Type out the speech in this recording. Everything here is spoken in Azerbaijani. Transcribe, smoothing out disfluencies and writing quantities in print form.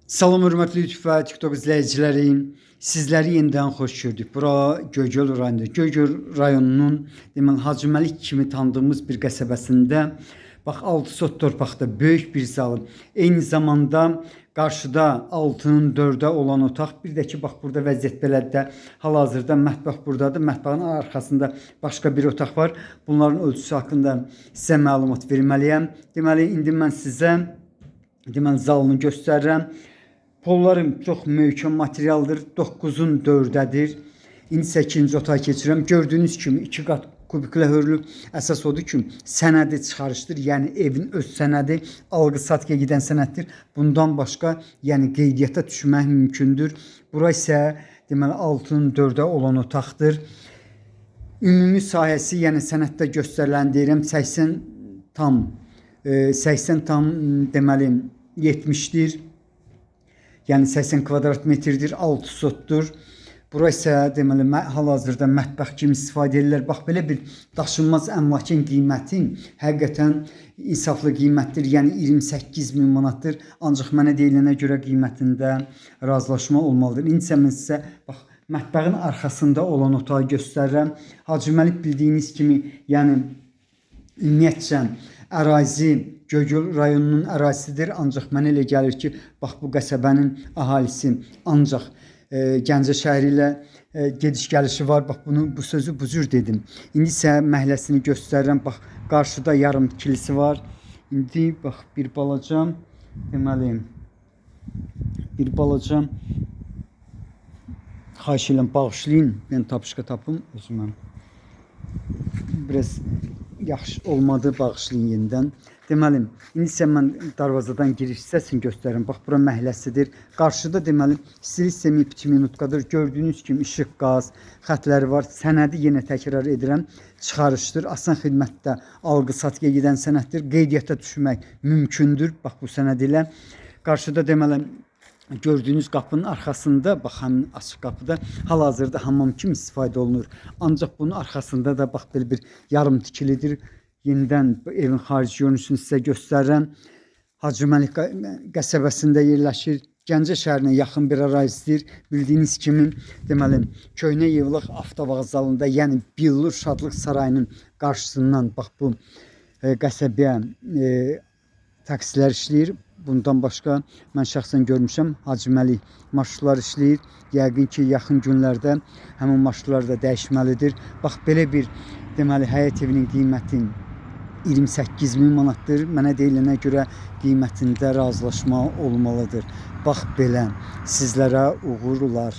Salam hörmətli YouTube və TikTok izləyiciləri. Sizləri yenidən xoş gördük. Bura Göygöl rayonundur. Göygöl rayonunun deməli Hacıməlik kimi tanıdığımız bir qəsəbəsində bax 6 sot torpaqda böyük bir zal. Eyni zamanda qarşıda 6-nın 4-ə olan otaq. Bir də ki bax burada vəziyyət belədir də. Hal-hazırda mətbəx burdadır. Mətbəxin arxasında başqa bir otaq var. Bunların ölçüsü haqqında sizə məlumat verməliyəm. Deməli indi mən sizə deməli zalını göstərirəm. Pollarım çox möhkəm materialdır. 9-un 4-ədir. İndi isə ikinci otağa keçirəm. Gördüyünüz kimi iki qat kubiklə hörülüb. Əsas odur ki, sənədi çıxarışdır. Yəni evin öz sənədi, alqı-satqıya gedən sənəddir. Bundan başqa, yəni qeydiyyata düşmək mümkündür. Bura isə deməli 6-nın 4-ə olan otaqdır. Ümumi sahəsi, yəni sənəddə göstərilən deyirəm 80 tam 80 tam deməli 70-dir. Yəni 80 kvadrat metrdir, 6 sotdur. Bura isə deməli hal-hazırda mətbəx kimi istifadə edirlər. Bax belə bir daşınmaz əmlakın qiyməti həqiqətən insaflı qiymətdir. Yəni 28 min manatdır. Ancaq mənə deyilənə görə qiymətində razılaşma olmalıdır. İndi isə mən sizə bax mətbəxin arxasında olan otağı göstərirəm. Hacıməlik bildiyiniz kimi, yəni ümumiyyətcə ərazi Göygöl rayonunun ərazisidir. Ancaq mənə elə gəlir ki, bax bu qəsəbənin əhalisi ancaq Gəncə şəhəri ilə gediş-gəlişi var. Bax bunu bu sözü bu cür dedim. İndi isə məhəlləsini göstərirəm. Bax qarşıda yarım tikilisi var. İndi bax bir balaca deməli bir balaca xahiş edirəm bağışlayın. Mən tapışqa tapım özümə. Biraz yaxşı olmadı, bağışlayın yenidən. Deməli, indi isə mən darvazadan giriş hissəsini göstərirəm. Bax, bura məhəlləsidir. Qarşıda deməli stil sistemi 2 minutkadır. Gördüyünüz kimi işıq, qaz xətləri var. Sənədi yenə təkrar edirəm. Çıxarışdır. Asan xidmətdə alqı-satqıya gedən sənəddir. Qeydiyyata düşmək mümkündür. Bax bu sənəd ilə. Qarşıda deməli gördüyünüz qapının arxasında, bax həmin açıq qapıda hal-hazırda hamam kimi istifadə olunur. Ancaq bunun arxasında da bax belə bir yarım tikilidir. Yenidən bu evin xarici görünüşünü sizə göstərirəm. Hacıməlik qəsəbəsində yerləşir. Gəncə şəhərinə yaxın bir ərazidir. Bildiyiniz kimi, deməli, Köhnə Yevlax avtovağzalında, yəni Billur Şadlıq Sarayının qarşısından bax bu qəsəbəyə taksilər işləyir. Bundan başqa mən şəxsən görmüşəm Hacıməlik marşrutlar işləyir. Yəqin ki, yaxın günlərdə həmin marşrutlar da dəyişməlidir. Bax belə bir deməli həyət evinin qiyməti 28 min manatdır. Mənə deyilənə görə qiymətində razılaşma olmalıdır. Bax belə sizlərə uğurlar.